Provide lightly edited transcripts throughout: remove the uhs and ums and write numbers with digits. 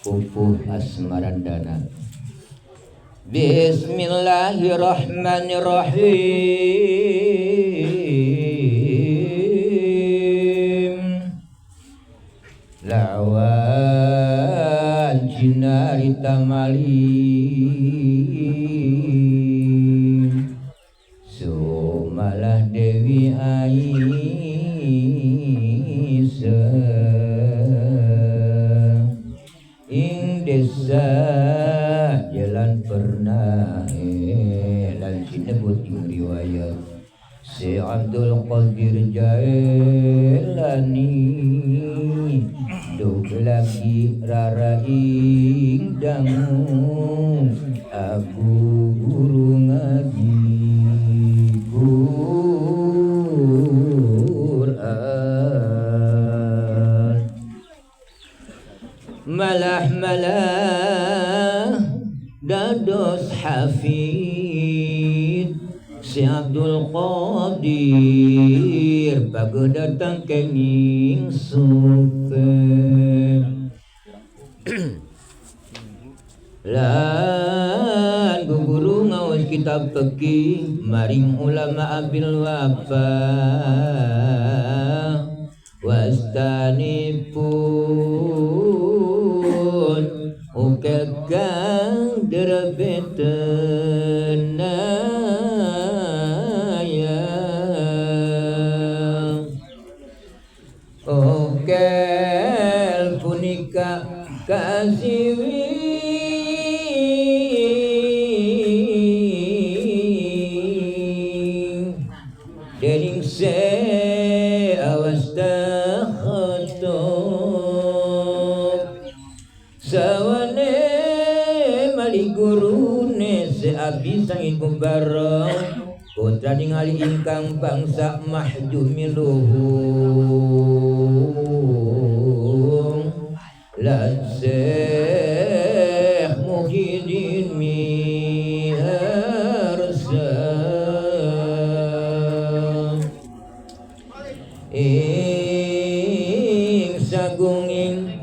Pupuh asmarandana. Bismillahirrahmanirrahim. Lawan cinarita maling Sumalah Dewi Aisyah ing desa jalan pernah lan sinebut ing riwayat Si Abdul Qadir Jailani duk lagi rara ing dangu aku guru ngaji Quran malah malah dados hafid Si Abdul Qadir bago datang kenging supe lan guru ngawas kitab fikih maring ulama abil wafa wastanipun ukel kang derbeten okel punika kasiwi dening se awas takhotob sawane mali gurune se abi sangin kumbarong putra ningali ingkang bangsa mahjumiluhung lan Syekh Muhyiddin miharsa ing sagunging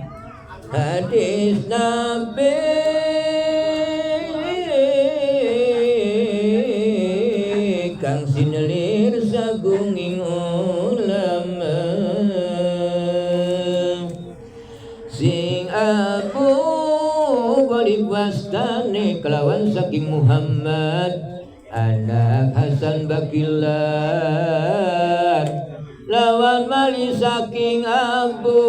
hadis Nabi kang sinelir sagunging ulama sing Abu Ghalib wastane kelawan saking Muhammad anak Hasan Bakilan lawan mali saking Abu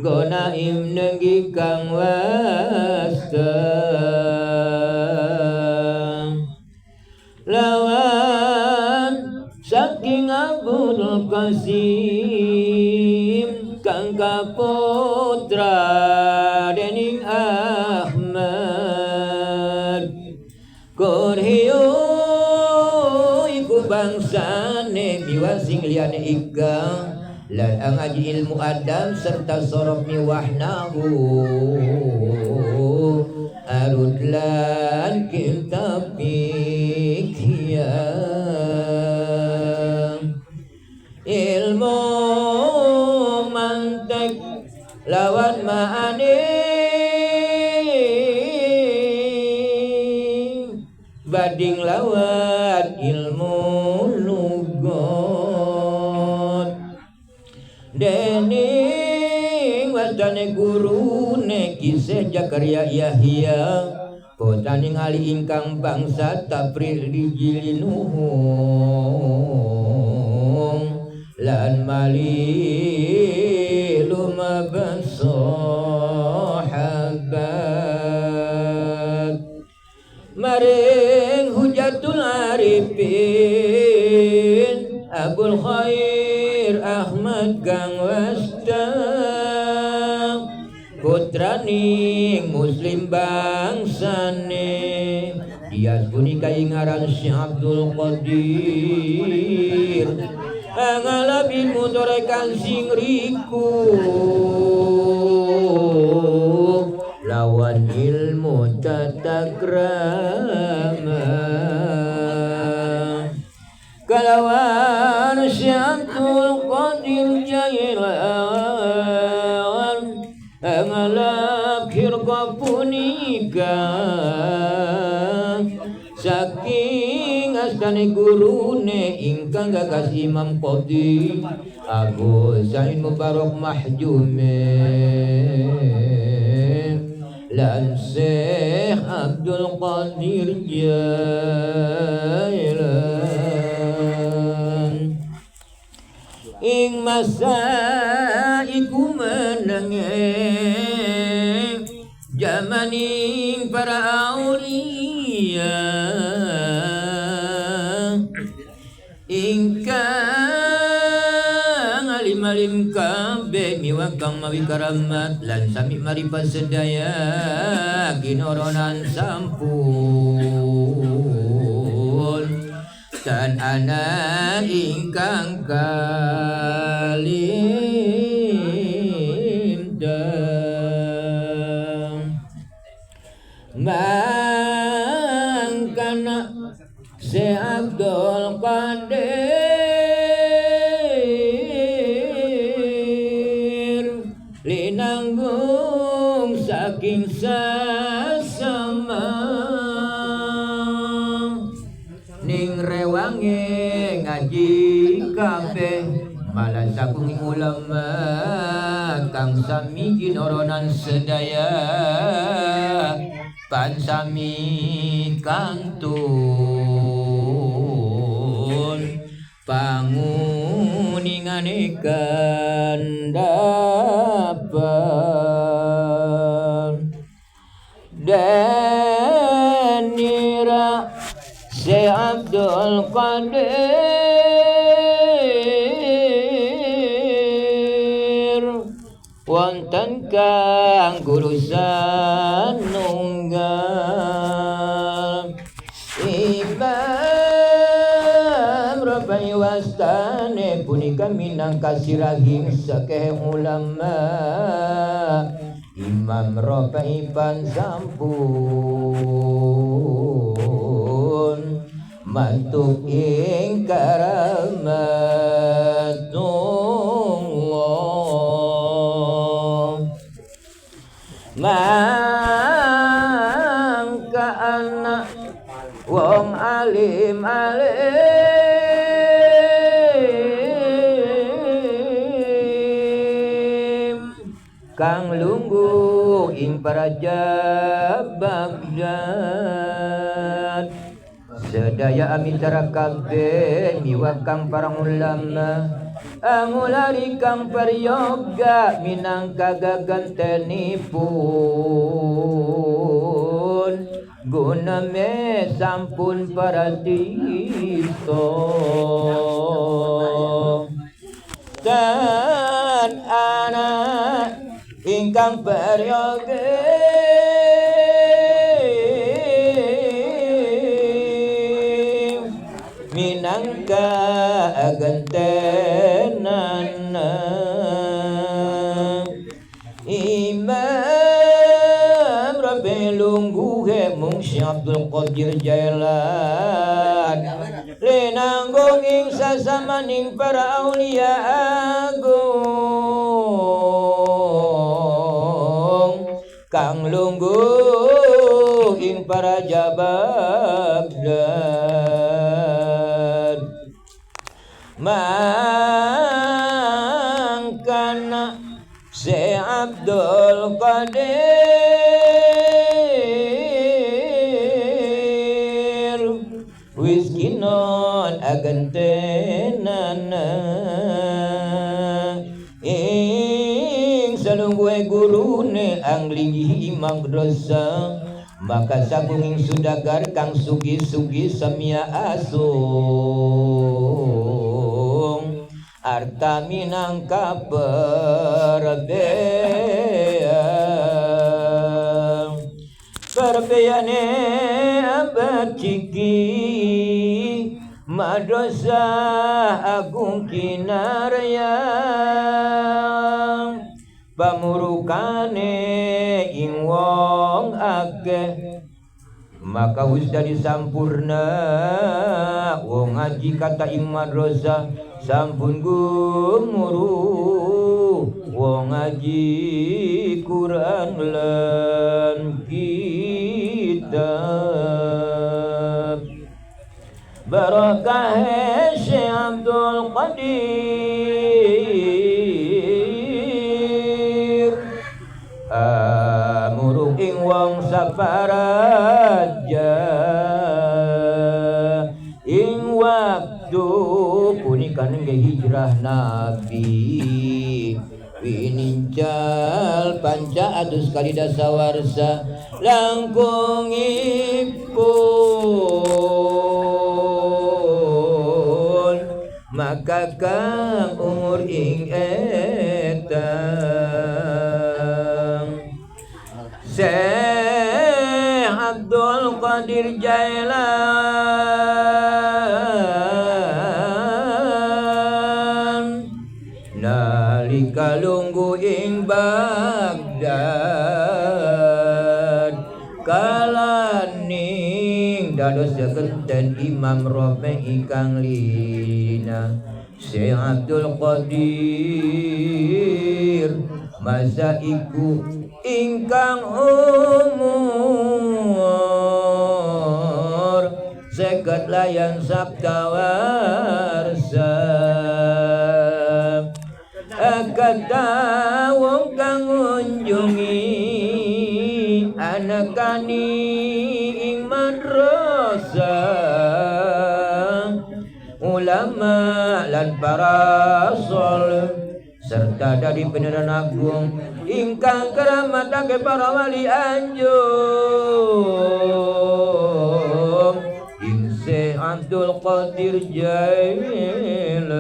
Gonaim nenggi kang wasta lawan saking Abdul Qasim kang kaputra dening Ahmad Korhio iku bangsane miwah sing liyane ika lan ngaji ilmu adam serta sorof miwahnahu arud lan kitab fikih ilmu mantek lawan ma'ani bading lawan ilmu lugot dening wasdane gurune kisah Zakaria Yahya putra ningali ingkang bangsa Tabril dijilinuhung lan mali lumaban sahabat maring hujatul arifin Abul Khair Ahmad kang wasta putraning muslim bangsane dias punika ing aran Syekh Abdul Qadir ngalabi mutorekan sing riku lawan ilmu tata krama kalawan Syekh Abdul Qadir Jailani Ngalap khirqa punika saking astane gurune ingkang gagas Imam Qadi Abu Sa'id Mubarak Mahjume lan Syekh Abdul Qadir Jailan. Ing masa iku menenge jamaning para aulia ingkang alim-alim kabeh miwah kang mawi karamat lan sami maripat sedaya kinoronan sampun dan anak ingkang kalim dang mangkana Syekh Abdul Qadir linanggung saking sasama ning rewange ngaji kabeh malah sagung ulama kang sami kinoronan sedaya pan sami kantun panguningane kandhapan denira Syekh Abdul Qadir wonten kang guru sanunggal Imam Rabai wastane punika minangka sirahing sakeh ulama Imam Rabai pan sampun mantuk ing karamatullah mangka anak wong alim alim kang lungguh ing paraja Baghdad sedaya amitara kabeh miwah kang parang ulama angulari kang paryoga minangka gagantenipun guname sampun paradito dan anak ingkang paryoga minangka agantenana Imam Rabbi lungguhe mung Syekh Abdul Qadir Jailan linanggung ing sasamaning para aulia agung kang lungguh ing para Baghdad mangkana Syekh Abdul Qadir wis kinon agantenana ing salungguhe gurune anglinggih Imam Grosa maka sagunging sudagar kang sugi-sugi samia asung arta minangka perbean perbeyane abad ciki Madrasah Agung Kinarya pamurukane ing wong akeh maka wis dadi sampurna wong ngaji kata ing madrasah sampun gumuru wong ngaji dalam kitab barakah Syekh Abdul Qadir amuru ing wong safaraja ing waktu punika nggih hijrah Nabi winincal panca adus kali dasawarsa langkungipun maka kang umur ing etang Syekh Abdul Qadir Jailan nalika lungguh ing Baghdad kalaning dados sekenten Imam Rafi ingkang lina Syekh Abdul Qadir masa iku ingkang umur 50 layan saptawarsa kata wong kang ngunjungi anakani ing madrasah ulama lan para soleh serta dari peneran agung ingkang keramatake para wali anjung ing Syekh Abdul Qadir Jailan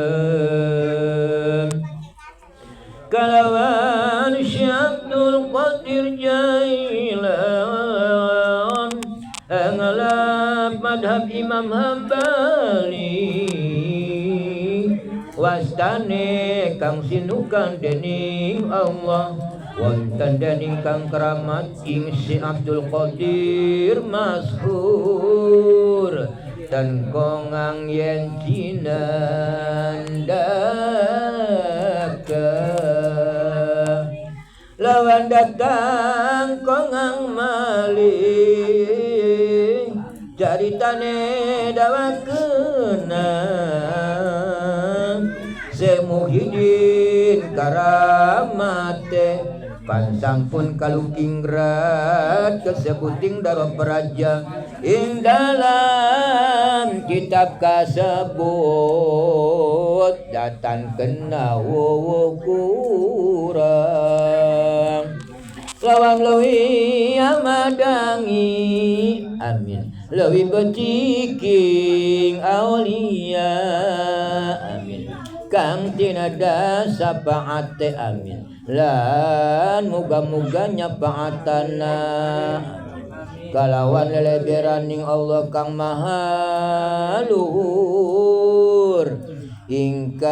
kalawan Syekh Abdul Qadir Jailan ngalap madhab Imam Hambali wastane kang sinukan dening Allah wonten dening kang keramat ing Syekh Abdul Qadir masyhur tan kongang yen cinandaka lawan datang kongang malih caritane dawakena Syekh Muhyiddin karamate pan sampun kalukingrat kesebuting daro praja ing dalam kitab kasebut datan kena wowo kurang lawan lewi amadangi amin lewi beciking aulia amin kang tinada syafaate amin lan muga-muga nyafaatana kalawan leleberaning Allah kang maha luhur ingkang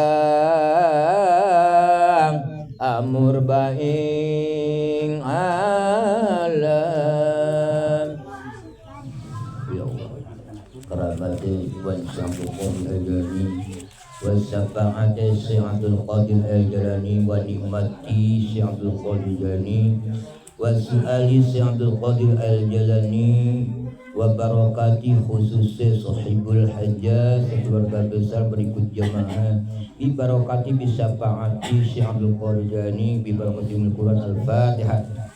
amur baing alam. Ya Allah karamati wan sambukum al-jani wa syafaati Syekh Abdul Qadir al-Jalani wa nikmati Syekh Abdul Qadir Jalani wa su'ali Syekh Abdul Qadir al-Jalani wa barakati khususnya sahibul hajjah keluarga besar berikut jemaah bi barakati bi syafaati Syekh Abdul Qadir Jalani bi barakati Al-Quran. Al-Fatihah.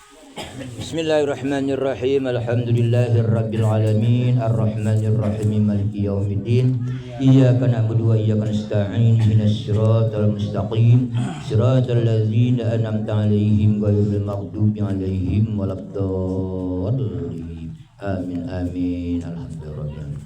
Bismillahirrahmanirrahim. Alhamdulillahirabbil alamin arrahmanirrahim maliki yaumiddin. Iyyaka na'budu wa iyyaka nasta'in ihdinas siratal mustaqim siratal ladzina an'amta 'alaihim ghairil maghdubi 'alaihim waladdallin. Amin amin. Alhamdulillah.